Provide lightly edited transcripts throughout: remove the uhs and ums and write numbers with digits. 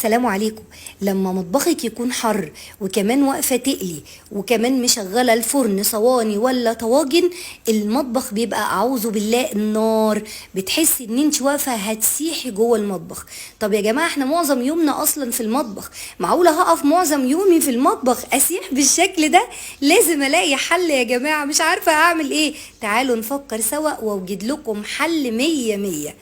سلام عليكم. لما مطبخك يكون حر وكمان واقفة تقلي وكمان مشغلة الفرن صواني ولا طواجن، المطبخ بيبقى اعوذ بالله النار، بتحسي ان انت واقفة هتسيحي جوه المطبخ. طب يا جماعة احنا معظم يومنا اصلا في المطبخ، معقولة هقف معظم يومي في المطبخ اسيح بالشكل ده؟ لازم الاقي حل يا جماعة، مش عارفة اعمل ايه. تعالوا نفكر سوا واوجد لكم حل مية مية.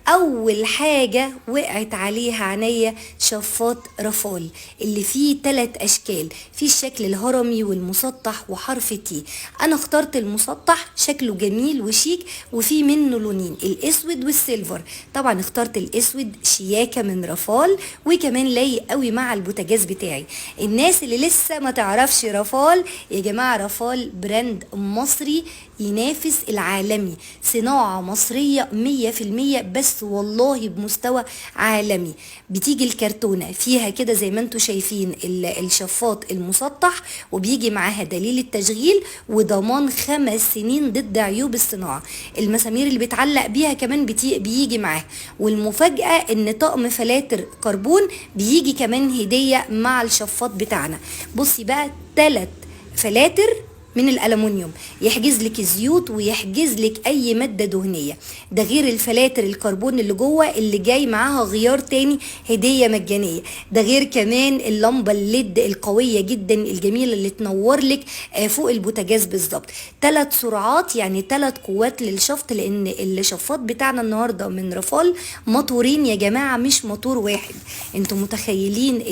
اول حاجة وقعت عليها عينيا شفاط رافال اللي فيه 3 اشكال، فيه الشكل الهرمي والمسطح وحرف T. انا اخترت المسطح، شكله جميل وشيك، وفيه منه لونين، الاسود وال silver. طبعا اخترت الاسود، شياكة من رافال، وكمان لايق قوي مع البوتاجاز بتاعي. الناس اللي لسه ما تعرفش رافال يا جماعة، رافال brand مصري ينافس العالمي، صناعة مصرية 100% بس والله بمستوى عالمي. بتيجي الكرتونة فيها كده زي ما انتم شايفين الشفاط المسطح، وبيجي معاها دليل التشغيل وضمان 5 سنين ضد عيوب الصناعة. المسامير اللي بتعلق بيها كمان بيجي معاها. والمفاجأة ان طقم فلاتر كربون بيجي كمان هدية مع الشفاط بتاعنا. بصي بقى، 3 فلاتر من الألمنيوم يحجز لك الزيوت ويحجز لك أي مادة دهنية، ده غير الفلاتر الكربون اللي جوه اللي جاي معاها غيار تاني هدية مجانية، ده غير كمان اللمبة ال LED القوية جدا الجميلة اللي تنور لك فوق البوتاجاز بالظبط. 3 سرعات، يعني 3 قوات للشفط، لأن الشفاط بتاعنا النهاردة من رافال موتورين يا جماعة، مش موتور واحد. انتوا متخيلين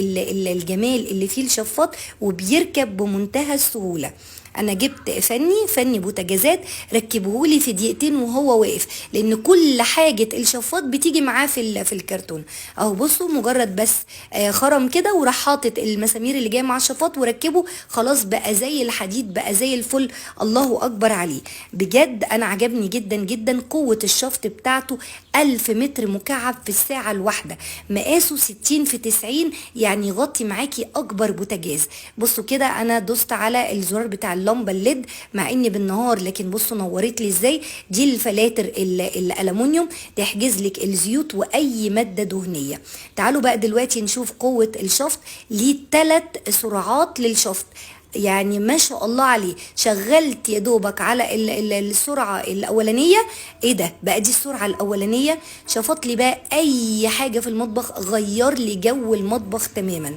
الجمال اللي فيه الشفاط، وبيركب بمنتهى السهولة. انا جبت فني بوتاجازات ركبهولي في دقيقتين وهو واقف، لان كل حاجة الشفاط بتيجي معاه في الكرتون اهو. بصوا، مجرد بس خرم كده وراح حاطط المسامير اللي جاية مع الشفاط وركبه، خلاص بقى زي الحديد، بقى زي الفل. الله اكبر عليه بجد، انا عجبني جدا جدا. قوة الشفط بتاعته 1000 متر مكعب في الساعة الواحدة، مقاسه 60 في 90، يعني يغطي معاكي اكبر بوتاجاز. بصوا كده، انا دوست على الزرار بتاع اللمبة ال LED مع اني بالنهار، لكن بصوا نورت لي ازاي. دي الفلاتر الالومنيوم تحجز لك الزيوت واي مادة دهنية. تعالوا بقى دلوقتي نشوف قوة الشفط. ليه 3 سرعات للشفط، يعني ما شاء الله عليه. شغلت يا دوبك على السرعة الأولانية، ايه ده بقى؟ دي السرعة الأولانية شفط لي بقى أي حاجة في المطبخ، غير لي جو المطبخ تماما.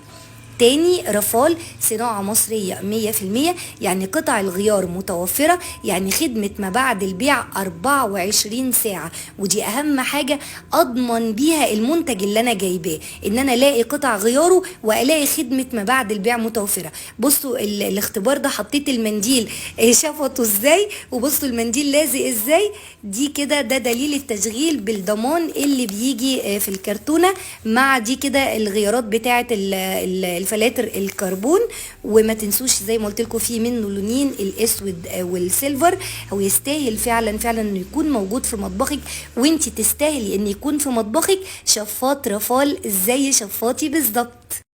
تاني رافال صناعة مصرية 100%، يعني قطع الغيار متوفرة، يعني خدمة ما بعد البيع 24 ساعة، ودي أهم حاجة أضمن بيها المنتج اللي أنا جايباه، إن أنا ألاقي قطع غياره وألاقي خدمة ما بعد البيع متوفرة. بصوا الاختبار ده، حطيت المنديل شفطه إزاي، وبصوا المنديل لازق إزاي. دي كده ده دليل التشغيل بالضمان اللي بيجي في الكرتونة مع دي كده الغيارات بتاعة الفلاتر الكربون. وما تنسوش زي ما قلت لكم في منه لونين، الاسود والسيلفر. هو يستاهل فعلا فعلا انه يكون موجود في مطبخك، وانت تستاهلي ان يكون في مطبخك شفاط رافال زي شفاطي بالظبط.